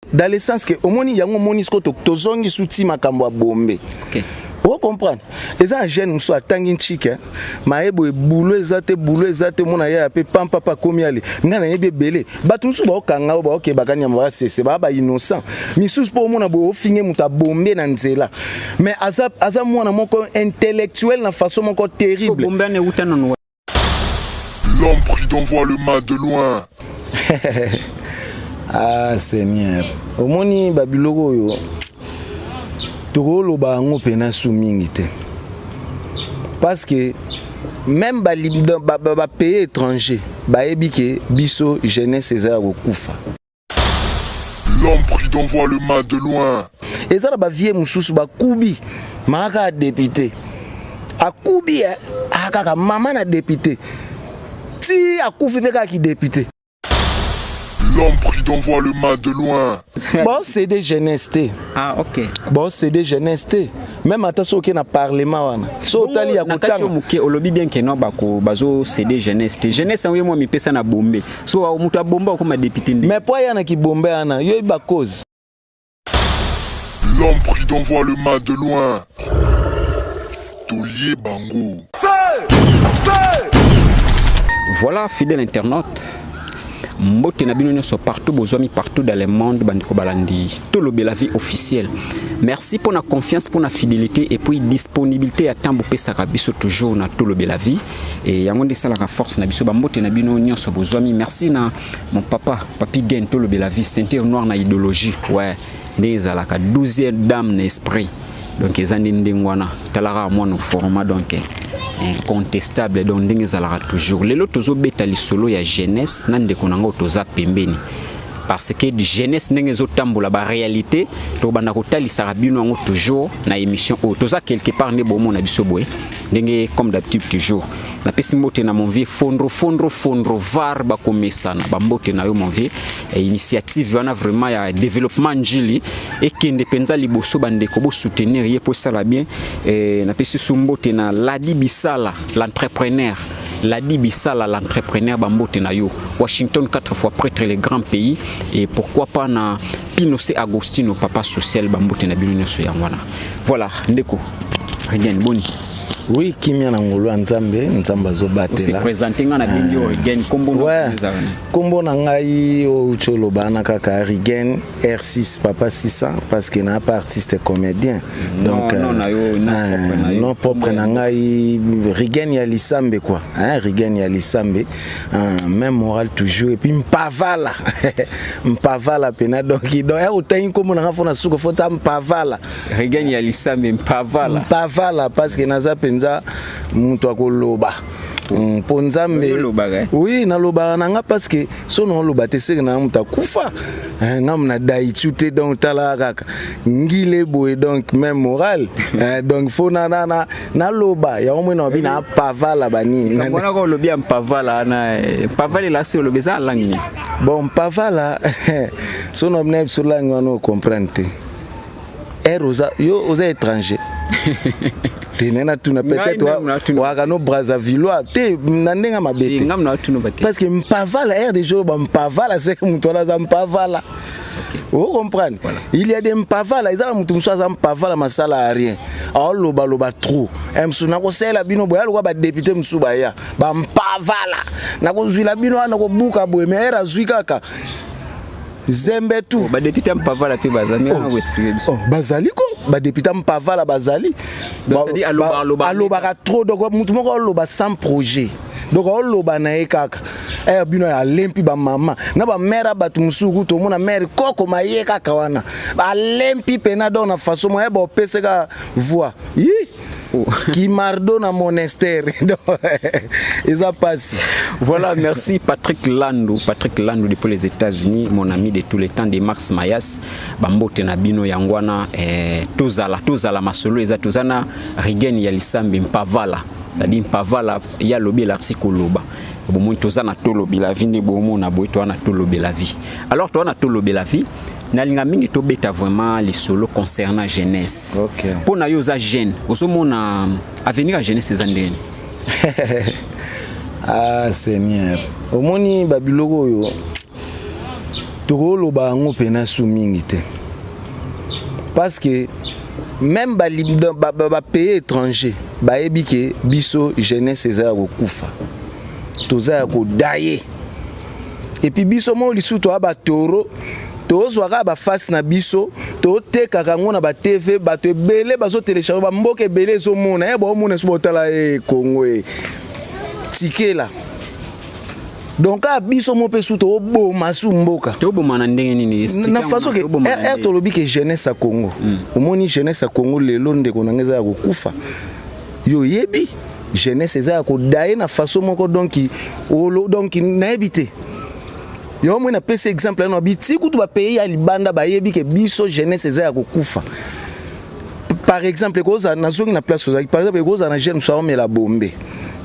Dans le sens que omoni yango, omoni siko tozongi suti makambo ya bombe. Ocomprendre, eza na jeune mosusu atangi ntike, mayebo ebulo eza te, bulo eza te. Omona yaya mpe pampapa akomi ale. Ngai nayebi ebele bato mosusu baokanga oyo baokebaka nyama, basese baa bainnocent misusu, mpo omona boye ofinge moto abombe na nzela, mais aza mwana moko intellectuel na façon moko terrible. Bombe wana euta nano? L'homme prudent voit le mal de loin. Ah Seigneur, omoni babiloko oyo tokoloba yango mpena su mingi te, parce que même bapays ba étranger bayebi ke biso jeunesse eza ya kokufa. L'homme prudent voit le mal de loin. Eza na bavie mosusu bakubi maka ya député, akubi kaka mama na député ti akufi mpe kaka kidéputé. L'homme prudent voit le mal de loin. Baocéder jeunesse te. Ah ok. Baocéder jeunesse te, même ata soki oke na parlement wana, so otali ya na kati kotanga. Moke olobi bien ke no bako bazocéder jeunesse te. Jeunesse yango ye mwa mipesa na bombe, so moto abomba okoma député nde? Mais po aya na kibombe wana, yo yebi bacause. L'homme prudent voit le mal de loin. Taulier Bango. Voilà, fidèle internaute, mbote na bino nyonso partout bozwami, partout dans le monde. Bandeko balandi Tolobela Vie officielle, merci pour la confiance, pour la fidélité et puis disponibilité ya ntango bopesaka biso toujours na Tolobela Vie, et yango nde esalaka force na biso. Bambote na bino nyonso bozwami. Merci na mon papa, Papi Gen Tolobela Vie, ceinture noire na idéologie, ouais, ndenge ezalaka 12e dame na esprit. Donc eza nde ndenge wana, talaka mwana format, donc incontestable. Donc ndenge ezalaka toujours, lelo tozobeta lisolo ya jeunesse na ndeko na ngai toza pembeni, parce que jeunesse ndenge ezotambola, baréalité tokobanda kotalisaka bino yango toujours na émission oyo. Toza quelque part nde bomona biso boye ndenge, comme d'habitude toujours napesi mbote na mon vieux Fondro, Fondro, Fondro var bakomesana. Bambote na yo, mon vieux. Initiative wana vraiment ya développement Njili ekende mpenza liboso. Bandeko, bosoutenir ye mpo esala bien. Napesi su mbote na Ladi Bisala l'entrepreneur, Ladi Bisala l'entrepreneur, bambote na yo. Washington quatre fois prêtre, le grand pays, et pourquoi pas na Pinocé Agostino, papa social. Bambote na bino nyonso. Yango wana, voilà. Ndeko Regen, boni? Oui, kimia na ngolu ya Nzambe. Nzambe azobatela. Présente nga na bengi oyo Regen, kombo? Ouais, kombo na ngai oyo uti oloba wana kaka, Rigen R6 papa 600, parce que na pas artiste comédien. Donc non, na yo, nom propre na yo. Nom propre na ngai Rigen ya Lisambe quoi, hein, Rigen ya Lisambe, même moral toujours, et puis Mpavala, Mpavala pena. Donc ya otangi kombo na nga, fo na suka fo ta Mpavala. Rigen ya Lisambe Mpavala. Mpavala, parce que naza mpenza moto akoloba mpo Nzambe. Olobaka, eh? Oui, nalobaka na nga, parce que so naoloba te, seke na moto akufa. Nga na daitu te. Donc tala kaka ngile boye, donc même moral. Donc fo naloba yango moi na na pavala banini. Monaka olobi ya Mpavala wana, Mpavala elasi olobi eza na langue nini? Bon, Mpavala, so na bina biso langue wana, ocomprendre te. Ere oza, yo oza étranger te, naye natuna peut-être waka no Brazzavillois te, na ndenge mabe te. Ngam na tuna bake. Parce que Mpavala, ere de jour bampavala, seke moto wana aza Mpavala, ocomprendre? Il y a des Mpavala. Eza na moto mosusu aza Mpavala, masala ya rien, aolobaloba trop. Mosusu nakosalela bino boye, alokwa badéputé mosusu baya bampavala, nakozwila bino wana, nakobuka boye, mais ere azwi kaka zembe tu. Oh, badéputé ya Mpavala mpe bazali wana, koexpliquer biso. Oh, bazali ko, badéputé Mpavala bazali. Donc, c'est-à-dire alobaka trop. Donc motu moko aloba sans projet, donc aoloba na ye kaka ere bino alempi bamama na bamare ya bato mosusu. Kutu omona mare kokoma ye kaka wana, alempi pena. Donc na façon moye baopesaka voix yi. Oh. Kimardo na monastère, donc eza pasi. Voilà, merci Patrick Landou, Patrick Landou depuis les États-Unis, mon ami de tous les temps, de Max Mayas. Bambote na bino yangwana, tozala, tozala masolo eza tozana Rigen ya Lisambe Mpavala. C'est-à-dire Mpavala ya lobi l'article loba. Bomoi tozana Tolobela Vie nde bomona boye, toana Tolobela Vie. Alors toana Tolobela Vie, nalinga mingi tobeta vraiment lisolo concernant jeunesse. Mpo na yo, oza jeune, ozomona avenir ya jeunesse eza ndeni? Ah Seigneur, omoni babiloko oyo. Tokoloba yango mpena su mingi te, parce que même bapays étranger bayebi ke biso jeunesse eza ya kokufa, toza ya kodaye. Et puis biso moko lisusu toya batoro, tozwaka baface na biso, totekaka yango na baTV. Bato ebele bazotélécharger, bamboka ebele ezomona ye, baomona so botala ye Kongo e tikela. Donc kaka biso mo mpe su tooboma su mboka. Toboma na ndenge nini? Na façon ke r tolobi ke jeunesse ya Congo, omoni jeunesse ya Congo lelo, ndeko na ngai, eza ya kokufa. Yo oyebi jeunesse eza ya kodaye na façon moko. Donc olo, donc nayebi te. Yo moi napesi exemple wana biti kutu bapays ya libanda bayebi ke biso jeunesse eza ya kokufa. Par exemple, ekozala, nazongi na place ozalaki, par exemple ekozala na jeune mosu aomela bombe,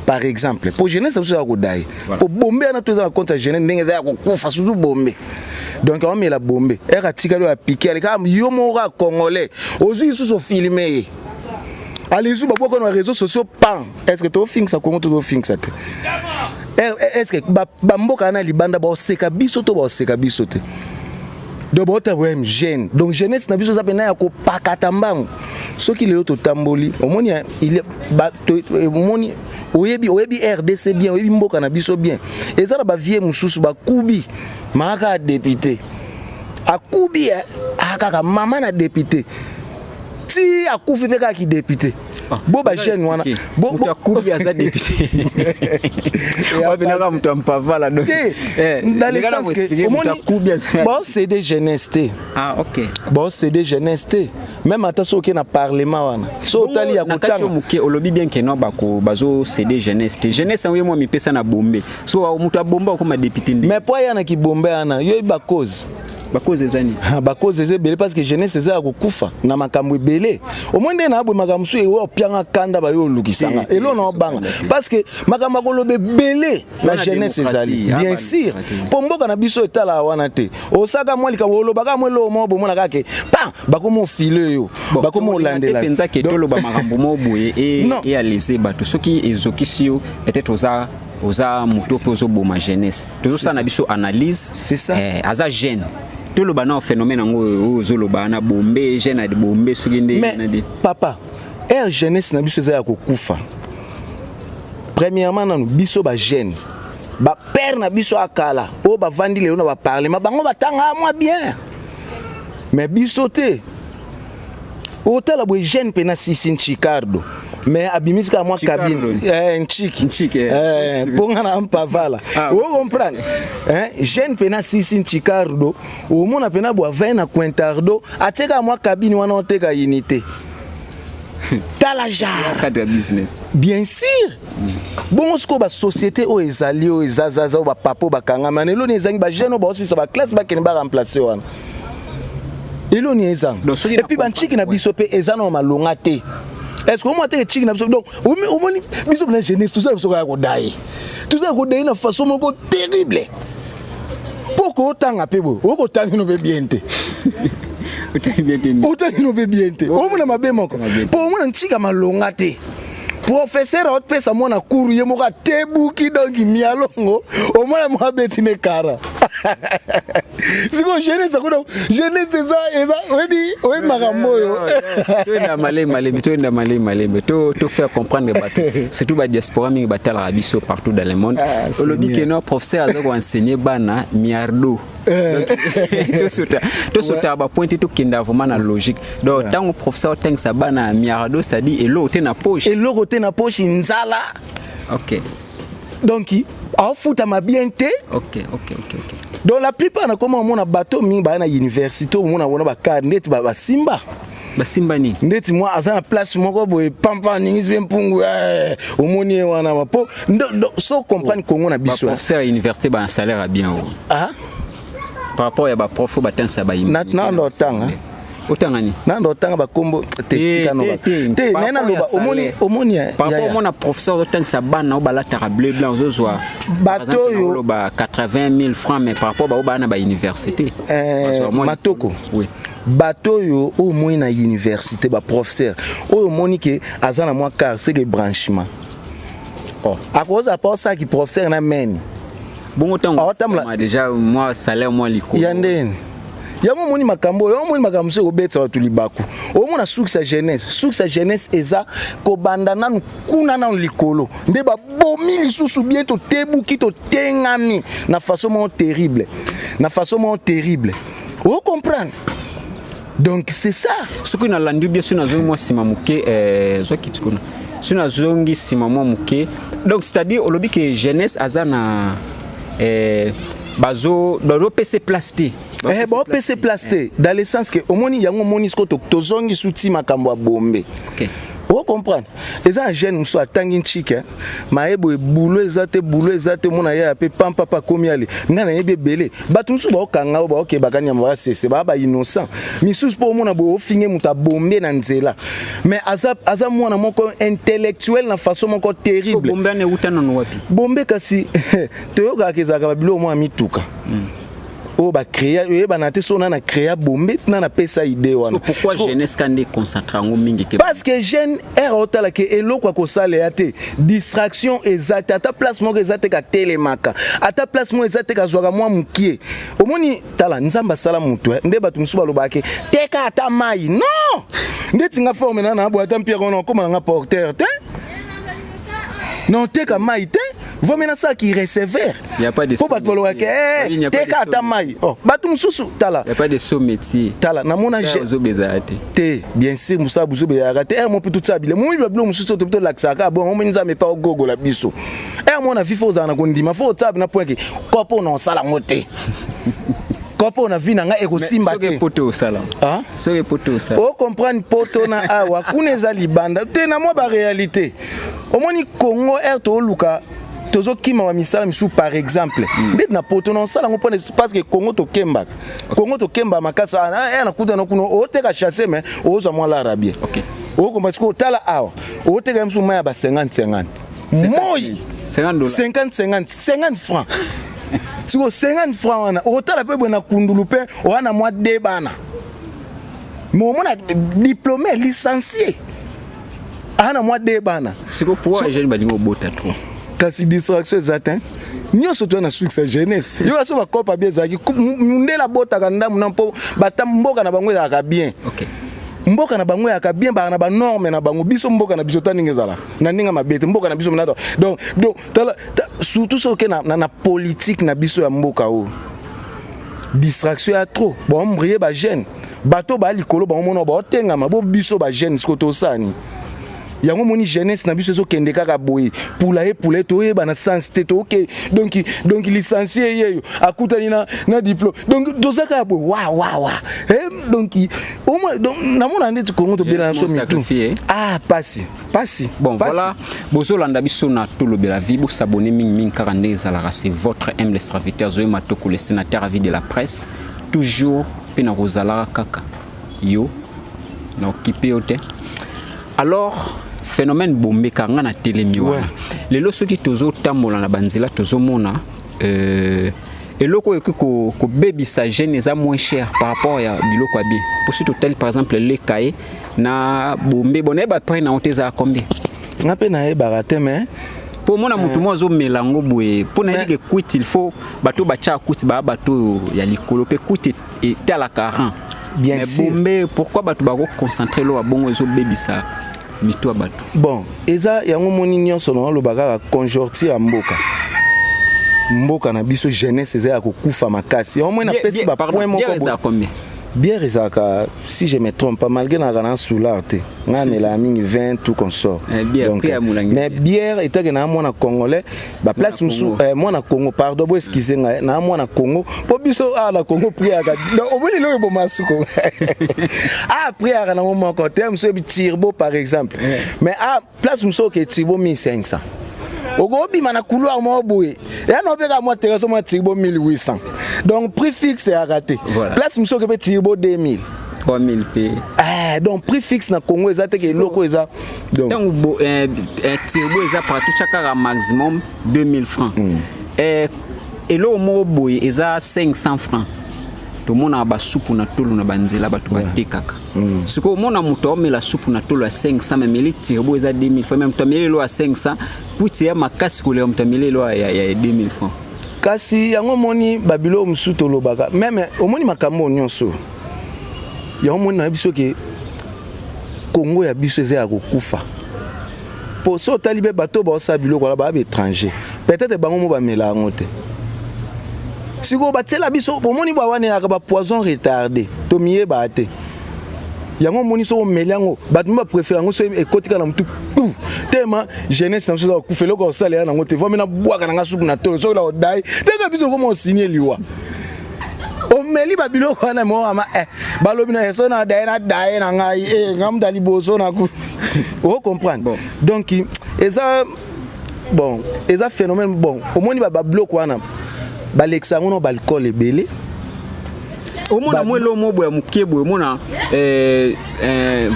par exemple, po jeunesse biso ya kodaye, po bombe wana to eza na compte ya jeunesse ndenge eza ya kokufa, surtout bombe. Donc aomela bombe ere atikali oyo apike aleka yo moko kaka Congolais ozwi lisusu ofilmer ye, alisu babwaka na réseaux sociaux pan. Est ce que tofingisa Kongo to tofingisa te? Est ce que bamboka wana libanda baoseka biso to baoseka biso te? Donc baota boyem jeune, donc jeunesse na biso eza mpena ya kopakata mbangu. Soki lelo totamboli, omoni omoni, oyebi RDC bien, oyebi mboka na biso bien. Eza na bavieux mosusu bakubi maka ya député, akubi kaka mama na député ti akufi mpe kaka kidéputé. Bo bajeune wana. Moto akubi aza député, wabinaka moto ya mpavala. Dans le sens que omoni baocéder jeunesse te. Ah, ok. Baocéder jeunesse te. Même ata soki oke na parlement wana, so otali ya kotanga moke, olobi bien ke no bako bazocéder jeunesse te. Jeunesse yango ye mwa mipesa na bombe, so moto abomba okoma député nde. Mais po aya na kibombe wana, yo yebi bacause. Bacause eza nini? Bacause eza ebele, parce que jeunesse eza ya kokufa na makambo ebele. Omoi nde na boye makambo mosusu ewe opianga kanda, bayo olukisanga elo na obanga, parce que makambo ya koloba ebele na jeunesse ezali, bien sûr, mpo mboka na biso etalaka wana te. Osaka mwa likambo, olobaka mwa eloko moko, bomona kaka ke pa bakoma ofile yo, bakoma olandela. Mpenza ke toloba makambo mo boye ealese bato. Soki ezokisi yo, peut-être oza moto mpe ozoboma jeunesse. Tozosala na biso analyse. C'est ça. Aza jeune, toloba na phénomène yango oyo ozoloba na bombe, jeune ya bombe soki nde. Mais papa, aire jeunesse na biso eza ya kokufa. Premièrement nanu, biso bajeune, bapère na biso akala oyo bavandi lelo na baparlement, bango batanga mwa bien, mais biso te. Otala boye, jeune mpe na sisi nchikardo, mais abimisi kaka mwa cabine nchiki. Nchiki. Mpo nga na mpavala, ocomprendre, jeune mpe na sisi nchikardo, omona mpena bo avai na Quintardo, atie kaka mwa cabine wana, oteka unité. Tala genre. Cadre ya business. Bien sûr. Bongo sikoyo basociété oyo ezali, oyo ezazaza, oyo bapapa oyo bakangama na eloni ezangi, bajeune oyo baosisa baclasse, bakende baremplacer wana, eloni ezanga. Et puis banchiki na biso mpe eza na malonga te. Est ce que omona teke chiki na biso? Donc omoni biso mpena jeunesse tozala biso kaka kodaye, tozala kodaye na façon moko terrible, mpo kootanga mpe boye, okotanga no mpe bien te, otangi no mpe bien te, omona mabe moko, mpo omona ntika malonga te. Professeur aopesa mwana cours, ye moko atebuki, donc mialongo omona moko abeti ne kara. Sikoyo jeunesse akona, jeunesse eza oyebi makambo oyo. Toyenda malembe malembe, toyenda malembe malembe, to faire comprendre bato, surtout badiaspora mingi batalaka biso partout dans le monde. Olobi ke no professeur aza koenseigner bana miardo. Tosota bapoint te, tokenda vraiment na logique. Donc ntango professeur otangisa bana miardo, c'est-à-dire eloko te na poche. Eloko te na poche, nzala. Donc aofutama bien te. Donc la plupart nakoma omona bato mingi baya na université, omona bona bakare ndeti basimba. Basimba nini? Ndeti mwa aza na place moko boye, pampa aningisi mpe mpungu, omoni ye wana po so comprendre Congo na biso. Baprofesseur ya université bana salaire ya bien o. Ah? Par rapport ya baprof oyo batangisa. Nando otanga. Otanga nini? Nando otanga bakombo te, tika no te, naye naloba, omoni, omoni. Par rapport omona professeur ozotangisa bana oyo balataka bleu blanc, ozozwa bato oyo oloba 80 000 francs, mais par rapport bao baa na bauniversité. Matoko. Oui. Bato oyo omoni na université, baprofesseur oyo omoni ke aza na mwa car, c'est que branchement. Oh. Akozala mpa osalaki professeur na mene. Bongo ntango déjà mwa salaire mwa likolo ya ndeni. Yango omoni makambo oyo, omoni makambo mosusu ekobetisa bato libaku. Omona succès ya jeunesse, succès ya jeunesse eza kobanda nanu kuna nanu likolo nde babomi lisusu bien, totebuki, totengami na façon moko terrible, na façon moko terrible. Ocomprendre? Donc c'est ça. Soki nalandi bien, soki nazongi mwa nsima moke, zwaki ti kuna, soki nazongi nsima mwa moke, donc c'est-à-dire olobi ke jeunesse aza na bazopesa place te. Baopesa place te dans le sens ke omoni yango, omoni siko tozongi suti makambo ya bombe. Ocomprendre? Eza na jeune mosusu atangi ntike mayebo, ebulo eza te, bulo eza te. Omona yaya mpe pampapa akomi ale. Ngai nayebi ebele bato mosusu baokanga oyo baokebaka nyama, basese baa bainnocent misusu, mpo omona boye ofinge moto abombe na nzela, mais aza mwana moko intellectuel na façon moko terrible. Bombe wana euta nano wapi? Bombe kasi toyokaka ezalaka babiloko mwa ya mituka oyo bacréa, oyebana te so na na créa bombe na napesa idée wana. Pourquoi jeunesse ka nde concentre yango mingi te? Parce que jeune ere otalaka eloko ya kosala ya te, distraction eza te, ata place moko eza te katelemaka, ata place moko eza te kazwaka mwa mokie. Omoni, tala, Nzambe asala motu nde bato mosusu balobaka teka ata mai non ndeti nga forme na boye, ata mpiaka wana okóma nanga porteur te, non, teka mai te, vomi nasalaki receveur mpo bato balobaka teka ata mai. Oh, bato mosusu, tala. Y a pas de sot métier. Tala, namona ozobezala te. Te, bien sûr, mosala bozobezalaka te. Ere mo mpe totia bile momi babilo mosusu to tolakisaka bon, omoni Nzambe epa ogogola biso. Ere mo na vi fo ozala na kondima, fo otia na point ke kopo na osala yango te, kopo na vi na ngai ekosimba te. Poto osala, soki poto osala. Ocomprendre? Poto na awa kuna eza libanda te na mwa baréalité. Omoni Congo, ere tooluka, tozokima bamisala misusu, par exemple ndeti na poto na osala yango mpona parce que Congo tokembaka, Congo tokemba makasi. Ere nakutana kuna, oteka chasse, mais ozwa mwa lara bien. Okomba sikoyo, otala awa, oteka ye mosusu mai ya ba 50 50 moi. 50 50 50 francs. Sikoyo 50 francs wana, okotala mpe boye na kundulu mpe oya na mwa de bana, mais omona diplômé, licencié, aa na mwa de bana. Sikoyo po jeune balingi obota trop. Kasi distraction eza te, nyonso toya na succès jeunesse. Yoka, so bakopa bien ezalaki mundele abotaka ndambu na mpo bata mboka na bango ezalaka bien. Mboka na bango eyaka bien, baka na banorme na bango. Biso mboka na biso ta ndenge ezala na ndenge mabe te, mboka na biso mnata. Donc tala, surtout soki na politique na biso ya mboka oyo, distraction ya trop, baombrie bajeune, bato baya likolo, bango baotengama bo biso bajeune. Siko tosani yango, moni jeunesse na biso ezokende kaka boye, pula ye pula ye, toyeba na sens te. Toke donc licencié yeyo akutani na diplôme, donc toza kaka boye wa wa wa. Donc au moins, donc namona ndeti Kongo tobela na so mitu. Ah, pasi, pasi. Bon, voilà, bozolanda biso na Tolobela Vie, bosabone mingimingi kaka ndenge ezalaka. C'est votre humble serviteur Zoé Matoko, le sénateur à vie de la presse, toujours mpe na kozalaka kaka yo na okipe yo te. Alors, phénomène bombeka, nga na telemi wana lelo, soki tozotambola na banzela, tozomona eloko oyo ekoki kobebisa jeune eza moins cher par rapport ya biloko ya bien. Po soki totali par exemple lekaye na bombe, bon, nayeba prix nango te, ezala combien? Nga mpe nayebaka te, mais mpo omona motu moko azomela yango boye, mpo nayebi ke kwiti, il faut bato batyaka kwiti, baya bato oyo ya likolo, mpe kwiti etalaka rang. Bien. Mais bombe, pourquoi bato bakoconcentre lo ya bongo ezobebisa mito ya bato? Bon, eza yango moni nyonso na oloba kaka conjoncture ya mboka, mboka na biso jeunesse eza ya kokufa makasi. Yango moi napesi bapoint moko. Combien? Bière ezalaka, si je me trompe pas, malgré nalaka na soulard te, ngai amelaka mingi 20 tout consort. Donc, mais bière etake na mwana congolais, baplace mosusu, mwana Congo, pardon, bo excuse ngai, na mwana Congo, mpo biso awa na Congo prix yaka, omoni eloko eboma suko, ah, prix yaka nango moko te. Mosusu yebi Turbo par exemple, mais ah, place mosusu oke Turbo 1500, okobima na couloir moko boye, ya na opeka mwa terrasse mwa Turbo 1800. Donc prix fixe eyaka te. Place mosusu oke mpe Turbo 2000. 3000 mpe. Eh, donc prix fixe na Congo eza te ke eloko eza. Ntango Turbo eza partout, tia kaka maximum 2000 francs. Eloko moko boye eza 500 francs, tomonaka basupu na tolo na banzela, bato batekaka. Sikoyo omona moto aomela supu na tolo ya 500, mais ameli Turbo eza 2000 francs. Mais moto ameli elo ya 500, kuti ya makasi koleka moto ameli elo ya 2000 francs. Kasi yango omoni babiloko mosusu tolobaka meme, omoni makambo oyo nyonso yango omoni na biso ke Kongo ya biso eza ya kokufa. Po so otali mpe bato oyo baosala biloko wana, baa baétranger, peut-être bango mo bamela yango te. Sikoyo batiela biso, omoni ba wana eyaka bapoison retardé, tomiyebaka te. Yango omoni, soki omeli yango, bato mi bapréféré yango. So ekoti kaka na motu tema, jeunesse na biso eza kokufa. Eloko kosalela yango te, vomi nabwaka na nga supu na tolo, soki na odai teka biso okoma osigne liwa. Omeli babiloko wana moama, balobi na eso na daye na daye na ngai, nga mutu ya liboso na ku ocomprendre. Bon. Donc eza bon, eza phénomène. Bon, omoni babiloko wana balekisa yango na baalcool ebele. Omona mwa eloko moko boye ya moke boye, omona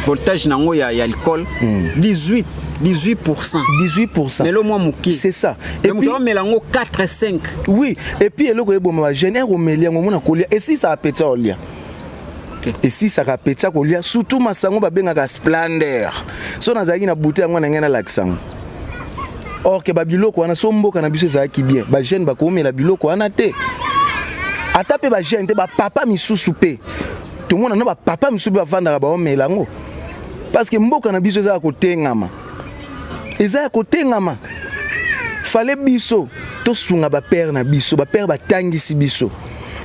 voltage nango ya alcool 18 18. 18. Lelo mwa moke. C'est ça. Et puis moto amela yango 4 5. Oui, et puis eloko eboma bajeune, ere omeli yango, omona kolia esisaka appétit ya kolia, esisaka appétit ya kolia, surtout masango babengaka Splendeur. So nazalaki na bute yango na ngai, nalakisa yango. Or ke babiloko wana, so mboka na biso ezalaki bien, bajeune bakomela biloko wana te. Ata mpe bajeune te, bapapa misusu mpe tomona na bapapa misusu mpe bavandaka, baomela yango, parce que mboka na biso eza ya kotengama, eza ya kotengama. Fale biso tosunga bapère na biso, bapère batangisi biso,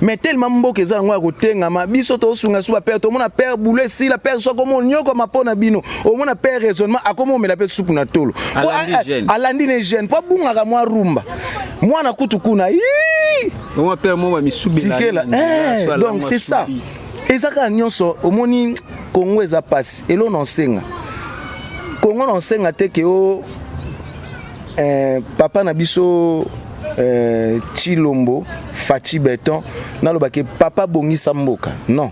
mais tellement mboka eza yango ya kotengama, biso tosunga su bapère. Tomona père boulot esila, père so akoma onyokoma mpo na bino. Omona père raisonnement, akoma omela mpe supu na tolo. Alandi jeune. Alandi ne jeune mpo abungaka mwa rumba, mwana kutu kuna. Ii! Omona père mo bamisubela. Tikela. Donc c'est ça, eza kaka nyonso. Omoni, Kongo eza pasi. Elo na osenga Kongo, na osenga te ke o papa na biso Tshilombo Fatshi Béton, nalobaki papa bongisa mboka. Non,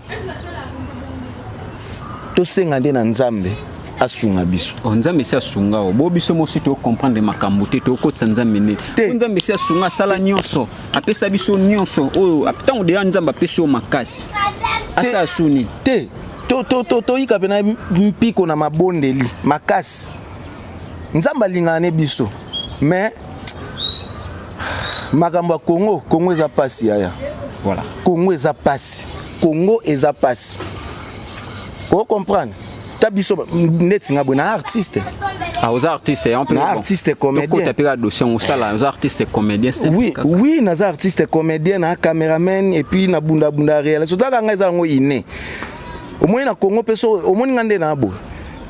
tosenga nde na Nzambe asunga biso. Oh, Nzambe esi asunga o bo biso mosi tocomprendre makambo te, tokotisa Nzambe nini? Te. Po Nzambe esi asunga, asala nyonso, apesa biso nyonso oyo. Ntango deya Nzambe apesi yo makasi, asala suni. Te, toyika mpena mpiko na mabondeli makasi. Nzambe alingaka ne biso, mais makambo ya Kongo, Kongo eza pasi, yaya. Voilà. Kongo eza pasi, Kongo eza pasi. Ocomprendre ta biso neti nga boye na artiste. Ah, oza artiste en Na artiste comédien. Tokota mpe kaka dossier yango osala, oza artiste comédien simple Oui. Kaka. Oui, naza artiste comédien na caméraman et puis na bundabunda réalisation. Otaka ngai, eza yango ine. Omoni na Congo mpe so omoni nga nde na boye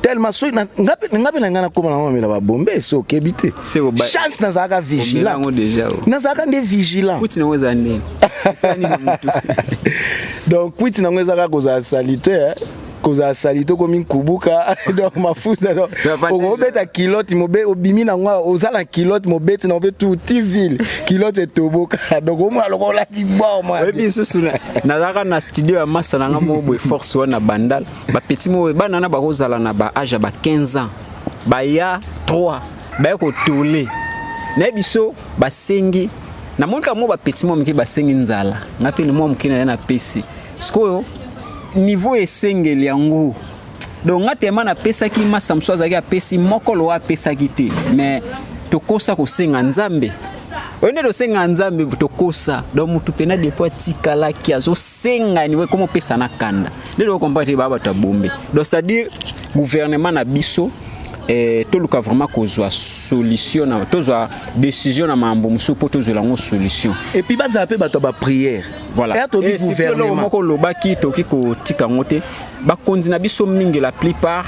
tellement so nga mpe na ngai nakóma na mamela babombe, so okebi te. Chance nazalaka Omela vigilant. yango déjà o. Nazalaka nde vigilant. Kuti nango eza ndeni? Esala nini na mutu? Donc kwiti nango eza kaka kozala salité, eh. Kozala salité, okomi nkubuka, donc mafuta, donc okobeta kilote mobe, obimi nango awa, oza na kilote, mobeti nango mpe tu ti ville, kilote etoboka, donc omona lokola olati bor mwa. Oyebi lisusu, nazalaka na studio ya masa na nga moko boye, force wana na Bandal, bapeti moko boye, bana na bakozala na baage ya ba 15 ans, baya 3, baya kotole. Nayebi so basengi, namoni kaka mwa bapeti mwa mike basengi nzala, nga mpe mwa moke naye napesi. Sikoyo niveau esengeli yango, donc nga tema napesaki masa mosusu azalaki apesi moko lowa, apesaki te. Mais tokosa kosenga Nzambe oyo nde tosenga Nzambe, tokosa. Donc motu mpena depuis atikalaki azosenga niveau ekoma opesa na kanda nde tokocomprendre te, baa bato ya bombe. Donc c'est à dire gouvernement na biso, toluka vraiment kozwa solution na tozwa décision na makambo mosusu mpo tozwela yango solution. Et puis bazala mpe bato ya baprière. Voilà. Eya tobi Et surtout eloko gouvernement moko olobaki, tokoki kotika yango te. Bakonzi na biso mingi, la plupart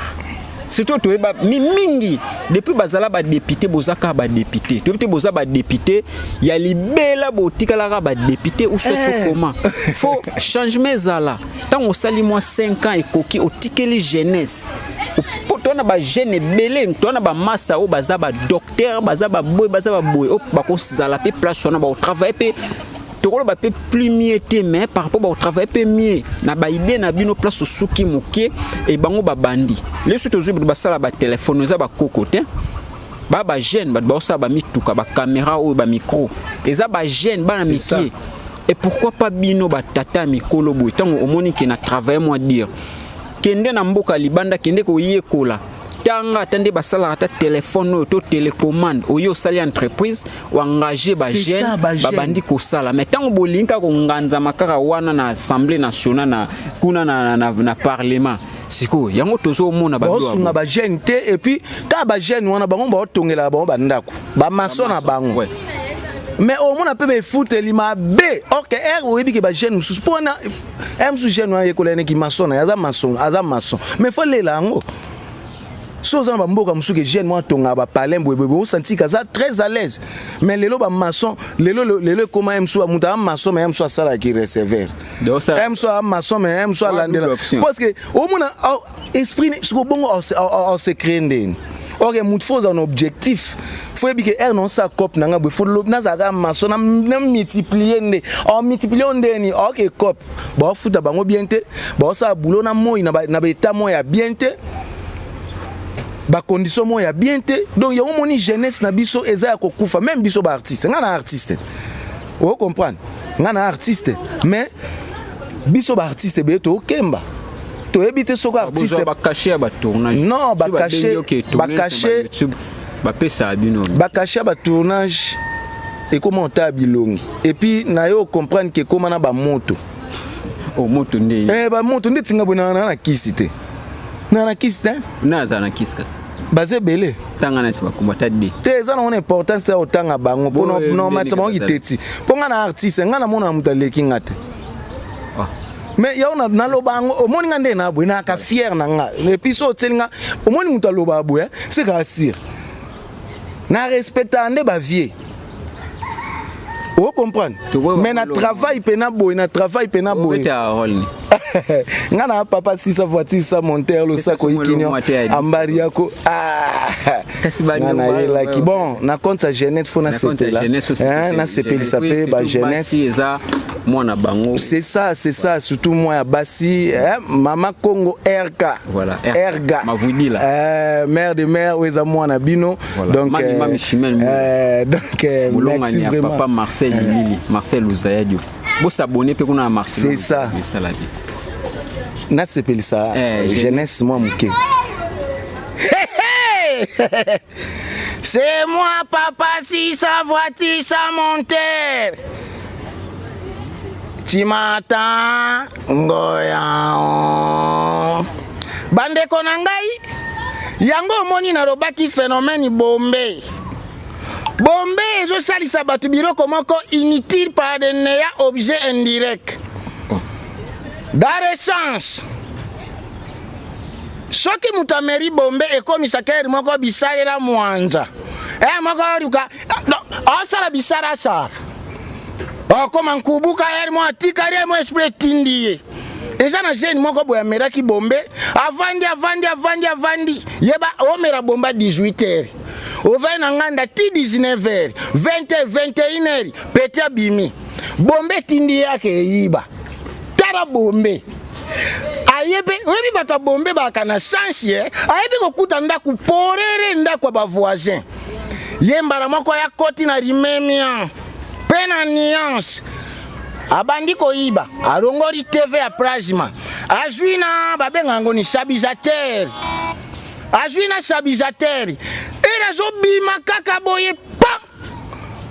surtout, toyeba mingi depuis bazala badéputé, boza kaka badéputé. Toyebi te, boza badéputé ya libela, botikalaka badéputé ou soit comment. Faut changement ezala. Ntango osali mwa 5 ans ekoki, otikeli jeunesse. Po toza na bajeune ebele, toza na bamasa oyo baza badocteur, baza baboye, baza baboye, oyo bakozala mpe place wana, bakotravaille mpe, tokoloba mpe plus mieux te, mais par rapport bakotravaille mpe mieux na baidée na bino. Place osuki moke e bango babandi leso, tozwi bato basala batelefone, eza bakoko te, baa bajeune, bato baosala bamituka, bacaméra oyo, bamicro, eza bajeune, bana mike. Et pourquoi pas bino batata ya mikolo boye? Ntango omoni ke na travaille mwa dire, kende na mboka libanda, kende koyekola. Tanga ata nde basalaka ata telefone oyo to télécommande oyo osali entreprise oengage bajeune babandi kosala. Mais ntango bolingi kaka konganzama kaka wana na Assemblée nationale, na kuna na parlement, sikoyo yango tozomona. Baosunga bajeune te. Et puis kaka bajeune wana, bango baotongelaka bango bandako, bamaçon na bango. Mais omona mpe befuteli mabe. Or que ere oyebi ke bajeune mosusu, mpo wana ere mosusu jeune wana yekola yeneki maçon na ye, aza maçon, aza maçon, mais faut lela yango. So oza na bamboka mosusu ke jeune mwana atongaka bapalin boyeboye, osantika aza très à l'aise. Mais lelo bamaçon, lelo ekóma ye mosusu, moto aza maçon, mais ye mosusu asalaki receveur, ye mosusu aza maçon, mais ye mosusu alandela, parce que omona esprit siko bongo ose créer ndeni. Or motu faut ozala na objectif, faut yebi ke ere naosala cope na nga boye, faut nazalaka maçon, na multiplier nde omultiplier o ndeni. Oke cope baofuta bango bien te, baosala boulot na moi na baétat moko ya bien te, bacondition moko ya bien te. Donc yango moni jeunesse na biso eza ya kokufa. Même biso baartiste, nga na artiste, ocomprendre, nga na artiste, mais biso baartiste ebele tookemba, toyebi te soki artiste Bacachet ya batournage? Non, bacachet bapesaka bino? Bacachet ya batournage ekóma otala bilongi, et puis na yo comprendre ke ekóma na bamoto. O moto nde? Eh, bamoto nde tinga boye na kisi te, na kisi te. Na azala na kisi kasi? Baza ebele. Tanga neti bakombo ata de. Te, eza nango na importance te ya kotanga bango, mpo nomatisa bango kiteti, mpo nga na artiste, nga namona moto aleki nga te. Mais yango naloba yango, omoni nga nde na boye, nayaka fier na nga. Et puis so otieli nga, omoni moto alobaka boye, c'est kaka sire na respectaka nde bavie, ocomprendre. Mais na travail mpe na boye, na travail mpe na boye, nga na papa sisa voiture sa monter losako ikinio ambari yako nga nayelaki. Bon, na compte ya jeunesse, faut nasepela, nasepelisa mpe bajeunesse. Eza mwana bango. C'est ça, c'est ça, surtout moi ya basi, eh, mama Congo RK. Voilà. Erga. Mavudila. Mère de mère oyo eza mwana bino. Voilà. Donc Mami, mami Chimel. Donc merci vraiment. Papa Marcel Lili, Marcel Uzayadio, bosabone mpe kuna na Marcel. C'est ça. Esala bien. Nasepelisa jeunesse mwa moke. C'est moi, papa, si sa voiture, sa monter. Tu m'attends, ngoya. Bandeko na ngai, yango omoni nalobaki phénomène bombe. Bombe ezosalisa bato biloko moko inutile par de néa objet indirect. Dans le sens, soki moto ameri bombe, ekomisaka ere moko bisalela mwanza, ere moko oluka asala bisalasala, okoma nkubuka, ere moko atikali ye mo esprit etindi ye. Eza na jeune moko boye amelaki bombe, avandi, avandi, avandi, avandi, yeba omela bombe 18 heures, ovai na nganda ti 19 heures, 20 heures, 21 heures, peti abimi, bombe etindi ye ake eyiba. Tala bombe aye mpe oyebi bato ya bombe baka na chance ye ayebi kokuta ndako porere, ndako ya bavoisin. Ye mbala moko aya koti na limemia mpe na nuance, abandi koyiba, alongoli TV ya plasma, azwi na babenga yango ni stabilisateur, azwi na stabilisateur, ere azobima kaka boye pa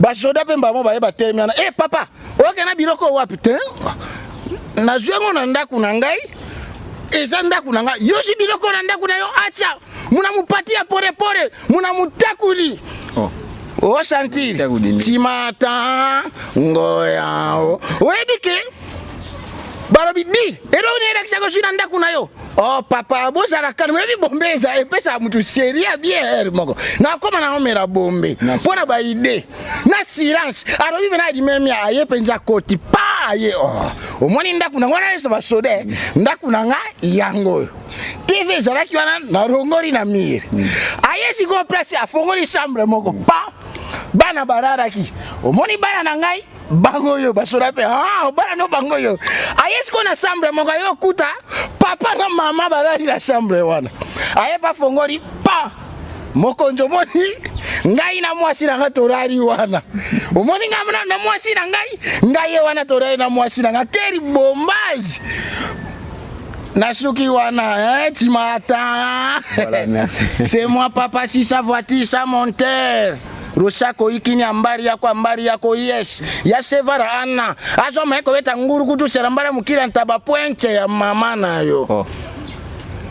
basoda mpe mbamo baye batelemi wana. E papa, oyoke na biloko wapi te? Nazwi yango na ndako na ngai, eza ndako na ngai. Yozwi biloko na ndako na yo, atya muna mupati ya porepore, muna mutakuli. Oh. Osentir timata ngoya, oyebi ke balobi di eloko nini elakisaka ozwi na ndako na yo. Oh papa, bozala calme. Oyebi bombe eza epesaka mutu seri ya bien. Heure moko nakóma naomela bombe mpo na baide na silence. Alobi mpe na alimemi, aye mpenza koti pa aye. Oh, omoni ndako na ngo wana nyonso basoda, ndako na nga yango oyo, TV ezalaki wana, narongoli na mire. Aye sikoyo place, afongoli chambre moko pa bana bararaki. Omoni bana na ngai bango oyo, basoda mpe, ah, bana no bango oyo. Aye sikoyo na chambre moko, aye okuta papa na mama balali na chambre wana. Aye pa fongoli pa mokonzi, omoni ngai na mwasi na ngai torali wana, omoni ngai na mwasi na ngai, ngai ye wana torali na mwasi na ngai. Keri bombage. Nasuki wana, hein, tu m'attends. Voilà, merci. C'est moi, papa, si sa voiture, sa monteur. Rusako ikini ambari yako ambari yako yes ya sevara ana azoma eko beta nguru kutu serambara mukila ntaba pointe ya mama na yo. Oh.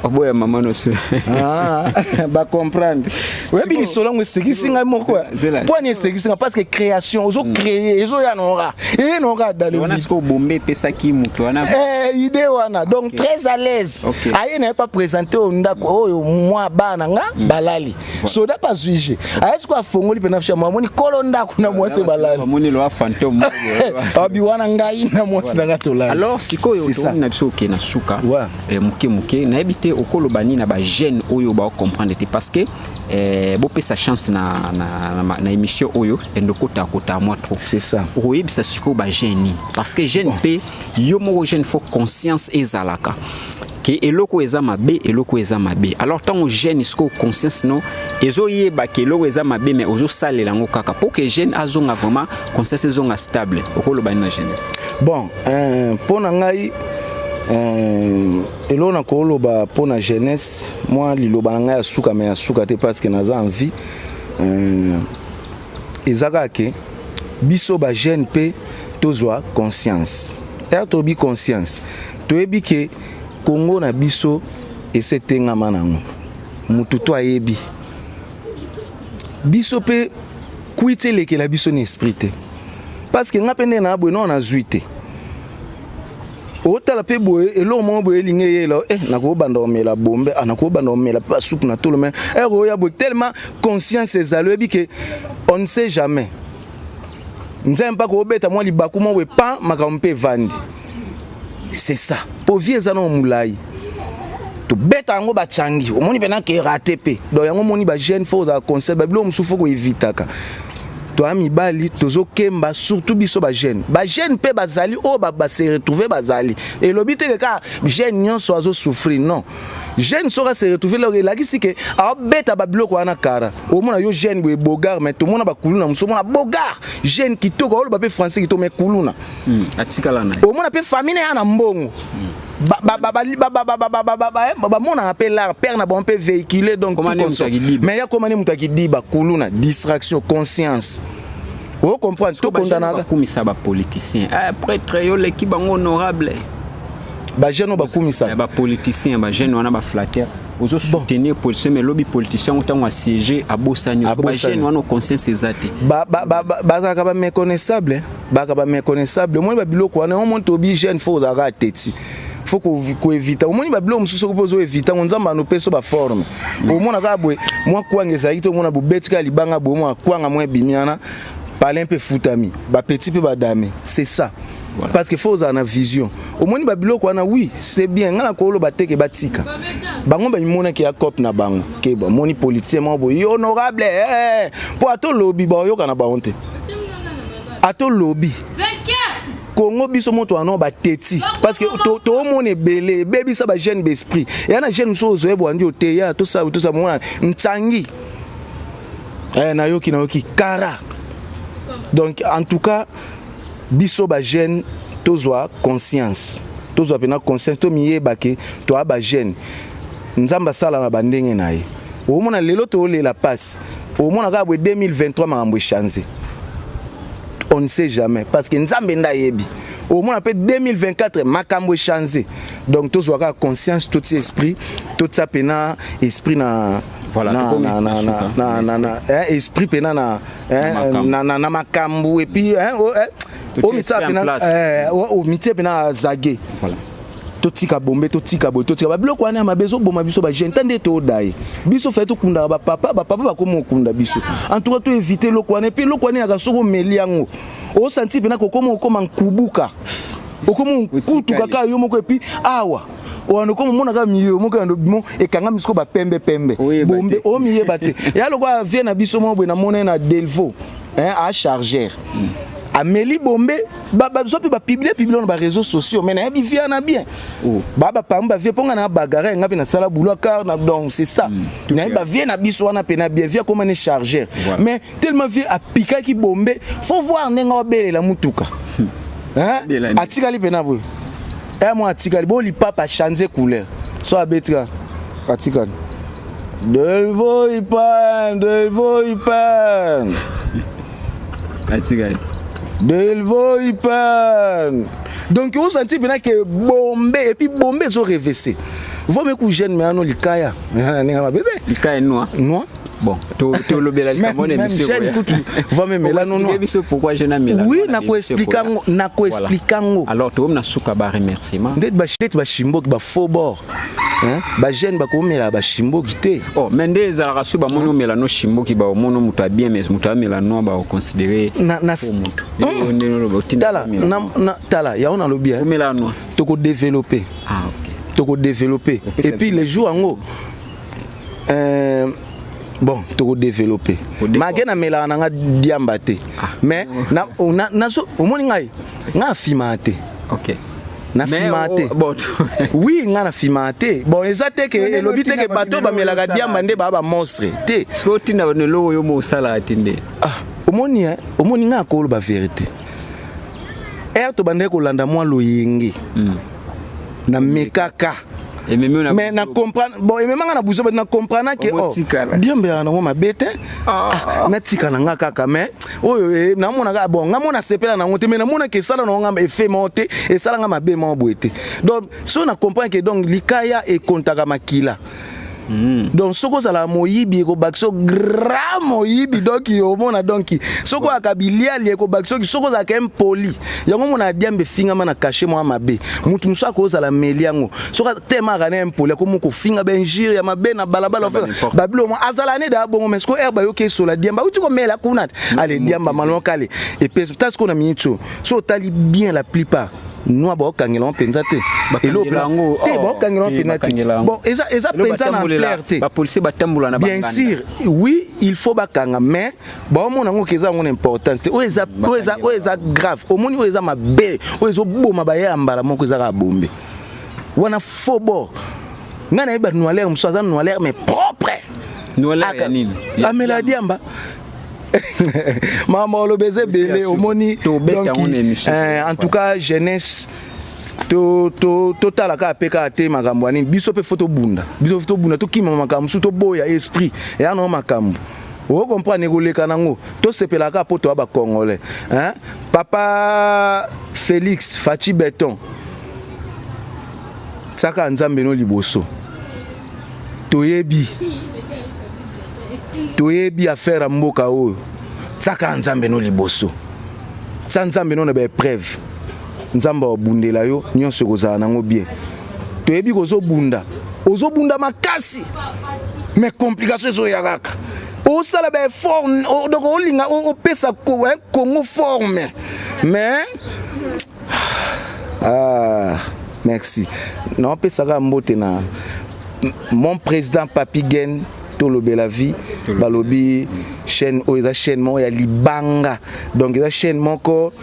Oboya mama no se. Ah, ba comprendre. Oyebi lisolo yango esekisi ngai moko. Zela. Mpo ani esekisi ngai? Parce que création ozo créer, ezoya nora eye nora dans le Wana vide. sikoyo bombe epesaki moto wana. Eh, idée wana donc très à l'aise. Aye na ye pa présenter oyo ndako oyo mwa bana nga balali soda pa zuige aye sikoyo afongoli mpena ficha amoni kolo ndako na mwasi balali. Bamoni loa fantôme moko. Abi wana ngai na mwasi na nga tolali. Alors sikoyo C'est ça. tokomi na biso okende na suka. Ouais. Moke moke, nayebi te okoloba nini na bajeune oyo baocomprendre te, parce que bopesa chance na émission oyo endokota kota mwa trop. C'est ça. Okoyebisa sikoyo bajeune nini? Parce que jeune mpe yo moko jeune, faut conscience ezalaka ke eloko oyo eza mabe, eloko oyo eza mabe. Alors ntango jeune sikoyo conscience no ezoyeba ke eloko eza mabe, mais ozosalela yango kaka, pour que jeune azonga vraiment conscience ezonga stable, okoloba nini na jeunesse? Bon, mpo na ngai, eloko na koloba mpo na jeunesse, mwa liloba na ngai ya suka, me ya suka te parce que naza en vie, eza kaka ke biso bajeune mpe tozwa conscience. Ere toyebi conscience, toyebi ke Kongo na biso ese etengama nango, mutu to ayebi biso mpe kwiti elekela biso na esprit te, parce que nga mpe nde na boye nao nazwi te. Otala mpe boye eloko moko boye elingi eyela nakobanda komela bombe, ah, nakobanda komela mpe basupu na tolo, mais ere oya boye tellement conscience ezali, oyebi ke on ne sait jamais, Nzambe mpaka obeta mwa libaku moko boye pan makambo mpe evandi. C'est ça, po vie eza nao molai, tobeta yango bacangi omoni mpena ke rate mpe. Donc yango omoni bajeune, faut ozala conseil, babiloko mosusu faut koevitaka. Toya mibali tozokemba, surtout biso bajeune. Bajeune mpe bazali oyo base retrouve bazali, elobi te ke kaka jeune nyonso azosouffrir, non. Jeune soki ase retrouve lelo, elakisi ke aobeta babiloko wana kara. Omona yo jeune boye bogar, mais tomona bakuluna mosusu, omona bogar jeune kitoko, aoloba mpe français kitoko, mais kuluna. Atikala na ye. Omona mpe famille na ye na mbongo, bamonaka mpe lar père na bango mpe véhicule, donc Koma tout ne consort. moto akidiba. Mais ya koma ne moto akidiba, kuluna, distraction, conscience, ocomprendre, tokondanaka. Bakumisa bapoliticien, ah, prêtre yo leki bango honorable. Bajeune oyo bakumisaka. Bapoliticien, bajeune wana baflatter, ozosoutenir politicien, mais lobi politicien ngo ntango asiége abosani. Abosani. Bajeune wana conscience eza te. Bazalaka baméconnaissable, bazalaka baméconnaissable. Omoni babiloko wana, omoni tobi jeune, faut ozalaka ateti, faut koevita. Omoni babiloko mosusu, soki mpo ozoevita ngo, Nzambe anopesa baforme. Omona kaka boye mwa kwanga ezalaki te, omona bobeti kaka libanga boye, omona kwanga mwa ebimi wana, palin mpe futami, bapeti mpe badame. C'est ça. Voilà. Parce que faut ozala na vision. Omoni babiloko wana, oui, c'est bien. Ngai na koloba te ke batika bango, bamimonaki ya cope na bango ke bamoni politicien moko boye honorable, mpo ata olobi baoyoka na bango te. Ata olobi Kongo biso moto wana bateti, parce que toomona ebele ebebisa bajeune baesprit. Eya na jeune mosusu ozoyeba wandi oteya, tosala tosala, mona ntsangi, nayoki nayoki kara. Donc en tout cas biso bajeune tozwa conscience, tozwa mpena conscience, tomiyeba ke toya bajeune. Nzambe asala na bandenge na ye. Omona lelo toolela pasi, omona kaka boye 2023 makambo echange, on ne sait jamais, parce que Nzambe nde ayebi. Omona mpe 2024 makambo echange. Donc tozwa kaka conscience, totia esprit, totia pena esprit na Voilà, na, tokomi na, na, na na, suka. na, na, na, esprit pena na, Makambo. na makambo et puis oh, Totia omitia esprit en pena place. omitie pena zage. Voilà. Totika bombe, totika boye, totika babiloko wana ya mabe ezoboma biso bajeune. Ta nde toda ye biso fai tokundaka bapapa, bapapa bakoma okunda biso. En tout cas toevite eloko wana. Et puis eloko wana eyaka soki omeli yango, osanti mpena kokoma, okoma nkubuka, okoma nkutu kaka yo moko. Et puis awa wana okoma omona kaka miyo moko ya mo ekangami sikoyo bapembe pembe. Oyeba bombe te. Omiyeba te. Eya lokola vie na biso moko boye, namona ye na Delvo, hein, a chargeur ameli bombe, bazwa mpe bapublie publie na baréseaux sociaux, mais nayebi vie wana bien. Oh. Baa baparmi bavie mpo nga na bagare nga mpe nasala boulot car na, donc c'est ça. Tout Nayebi est- bavie na biso wana mpe na bien vie akoma ne chargeur. Voilà. Mais tellement vie apikaki bombe, faut voir ndenge aobelela mutuka. Hein? Abela nini? Atikali mpe na boye. Aya mwa atikali bo lipapa change couleur so abeti kaka atikali Delvo Ipan, Delvo Ipan. Atikali. Delvo Ipan. Donc osanti mpena ke bombe et puis bombe ezo revese. Vaut mieux que jeune mais ano likaya. Ndenge mabe te. Likaya noir. Noir. Bon, tolobela likambo na émission. Jeune kutu va même là non non. Biso pourquoi jeune amela. Oui, nako expliquer ngo, nako expliquer ngo. Alors to na suka ba remerciement. Ndet ba ndet ba shimboki ba faux bord. Hein? Ba jeune ba komela ba shimboki te. Oh, mais nde ezalaka so ba mono mela no shimboki ba mono mutu a bien mais mutu amela no ba considérer na na mutu. Tala na tala ya on alobi hein. Omela no. Toko développer. Ah OK. Toko développer. Et puis les jours yango bon toko développer malgré namelaka na nga diamba te mais omoni ngai ngai afimaka te. Ok. Nafimaka te. Oui, ngai nafimaka te. Bon, eza te ke elobi te ke bato bamelaka diamba nde baa bamonstre te. Soki otinda eloko oyo mo osalaka te nde. Ah, omoni omoni ngai akoloba vérité. Ere tobandaki kolanda mwa loyenge namekaka. Mais na comprendre bon ememanga na buzo na comprendre ke oh diambe ya nango mabe te, natika na nga kaka. Mais oyo namonaka bon nga mona sepela nango te, mais namonaka esala nango nga effet moko te, esalanga mabe moko boye te. Donc so na comprendre ke donc likaya ekontaka makila. Donc soki ozala moyibi ekobakisa grand moyibi, donc omona donc soki oyaka biliali ekobakisa, soki ozalaka impoli yango omona diambe efingama na kashe mwa mabe. Mutu mosusu akozala meli yango soki tema aka na impoli akomi kofinga bainjure ya mabe na balabala babilo mwa azala ne daa bongo. Mais soki ere bayoki esola diamba auti komela kuna te, ale diamba malonka ale epesi ta sikoyo na minute oyo so otali bien, la plupart noa baokangela ngo mpenza te, te baokangela ngo mpenza te. Bon, eza mpenza na ampleur te. Bapolisier batambola na Bien sûr, oui, il faut bakanga, mais baomona yango ke eza yango na importance te. Oyo eza oyo eza grave, omoni oyo eza mabe, oyo ezoboma baye ya mbala moko eza kaka bombe wana faux bord. Ngai nayebi bato noilere mosusu aza noilere mais propre. Noilere ya nini? Amela diamba. Mama oloba eza ebele omoni. Donc en tout cas jeunesse totala kaka mpe kaka te makambo ya nini. Biso mpe fo tobunda, biso fo tobunda, tokima makambo mosusu, toboya esprit eya nango makambo ocomprendre ekoleka nango. Tosepelaka kaka mpo toya bacongolais. Papa Félix Faci Beton, tiaka Nzambe no liboso. Toyebi, toyebi affaire ya mboka oyo. Tiaka Nzambe no liboso, tia Nzambe no na baépreuve, Nzambe abundela yo, nyonso ekozala nango bien. Toyebi kozobunda, ozobunda makasi, mais complication ezoya kaka. Osala baeffort, donc olinga opesa Congo forme, mais ah, merci. Naopesaka mbote na mon président Papi Gen. Tolobela Vie, balobi chaîne oyo eza chaîne moko ya libanga, donc eza chaîne moko,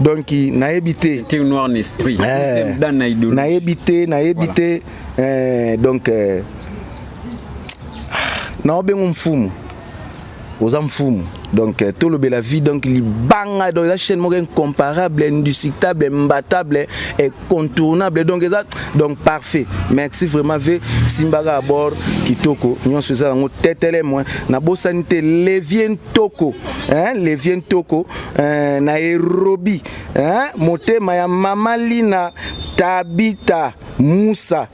donc nayebi te. Noir na esprit. Nayebi te, nayebi te. Donc naobengo mfumu, oza mfumu. Donc Tolobela Vie, donc libanga, donc eza chaîne moko incomparable, indiscutable, imbattable, incontournable, donc eza donc parfait. Merci vraiment ve simbaka à bord kitoko nyonso eza yango tetele mwa. Nabosani te Levier Ntoko, hein, Levier Ntoko na Erobi, hein, motema ya mama Lina Tabita Moussa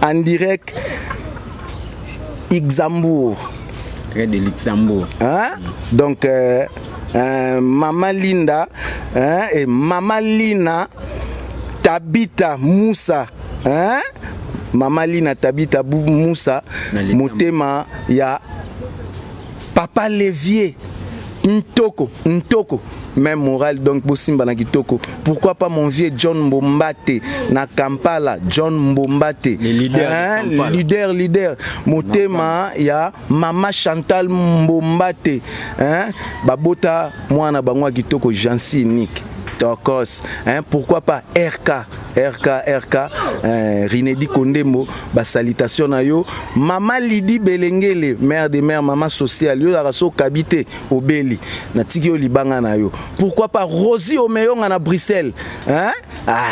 en direct Luxembourg. Près de Luxembourg. Hein? Donc, Mama Linda, hein, et Mama Lina Tabita Moussa, hein? Mama Lina Tabita Moussa, motema ya Papa Levier Ntoko, Ntoko, même moral, donc bosimba na kitoko. Pourquoi pas mon vieux John Mbombate na Kampala, John Mbombate. Le leader. Hein, leader, leader. Motema ya Mama Chantal Mbombate, hein, babota mwana bango kitoko Jancy Nick. Tokos, hein, pourquoi pas RK, RK, RK, Rinedi Kondembo, ba salutation na yo, Mama Lidi Belengele, mère de mère, mama sociale, yo raso kabite obeli, na tiki yo libanga na yo. Pourquoi pas Rosie Omeyonga na Bruxelles, hein? Ah,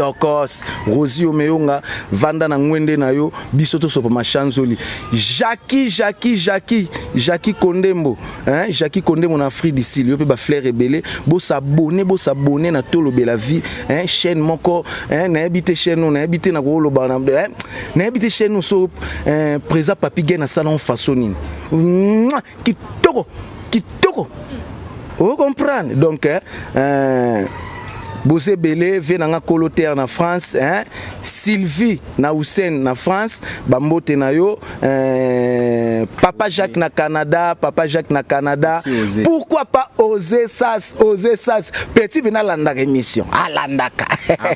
Tokos Rosie Omeyonga vanda na ngwende na yo biso tosopa mashanzoli Jackie Jackie Jackie Jackie Kondembo hein Jackie Kondembo na Afrique du Sud yo pe ba fleur ebele bo s'abonner bo s'abonner na tolobela vie hein chaîne moko hein nayebi te chaîne oyo nayebi te na koloba na hein nayebi te chaîne oyo so hein, président Papi Gen asala en façon nini kitoko kitoko o comprendre donc hein, euh, boza ebele vie na nga kolo terre na france hein? sylvie na hussein na france bambote na yo euh, papa jacques na canada papa jacques na canada pourquoi pas oser sas oser sas petit bena alandaka émission alandaka ah,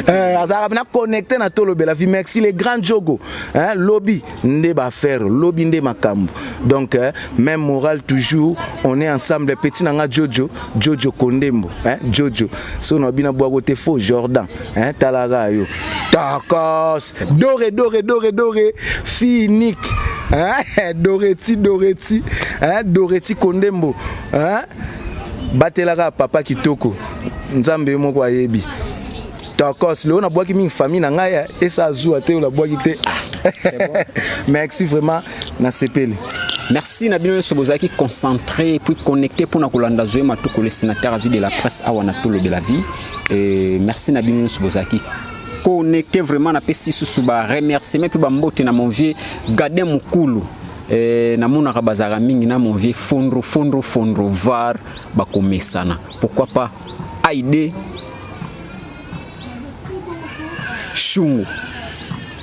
euh, azalaka bena connecté na tolobela vie merci le grand jogo hein, lobby nde ba affaire lobi nde makambo donc euh, même moral toujours on est ensemble petit na nga jojo jojo kondembo hein, jojo so na bina bwako te faux jordan hein, talaka yo tokos dore dore dore dore finique hein, doreti doreti hein, doreti kondembo hein, batelaka papa kitoko nzambe yo moko ayebi tokos lelo nabwaki mingi famille na ngai eh, esa azua te oyo nabwaki te ah. merci vraiment nasepeli merci na bino nyonso bozalaki concentré puis connecté mpona kolanda zoe matuko le sénateur à vie de la presse awa na tolobela vie et merci na bino nyonso bozalaki connecté vraiment napesi susu ba remerciement mpe bambote na mon vieux gadin mokulu eh, namonaka bazalaka mingi na mon vieux fondro fondro fondro var bakomesana pourquoi pas aide Shungu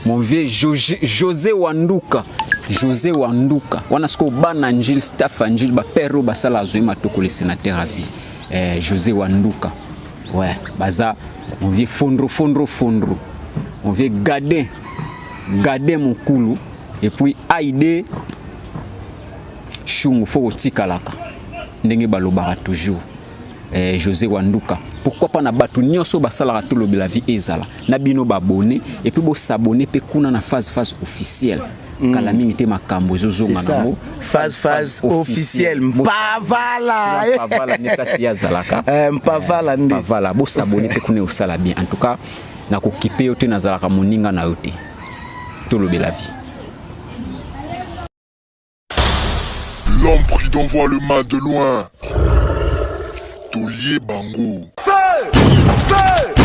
mon vieux José, José Wanduka José Wanduka wana sikoyo bana Njili staff ya Njili bapere oyo basala azwi matoko le sénateur à vie eh, José Wanduka ouais baza mon vieux Fondro Fondro Fondro mon vieux Gadin Gadin Mokulu et puis Aide Shungu fo kotikalaka ndenge balobaka toujours eh, José Wanduka pourquoi pas na bato nyonso basalaka tolobela vie ezala na bino babone et puis bosabone mpe kuna na phase phase officielle mm. kala mingi te makambo ezozonga nango phase phase officielle mpavala mpavala nde place ye azalaka eh, mpavala nde mpavala bosabone mpe kuna osala bien en tout cas nakokipe yo te nazalaka moninga na yo te tolobela vie L'homme prudent voit le mal de loin. Taulier Bango. Feu! Feu!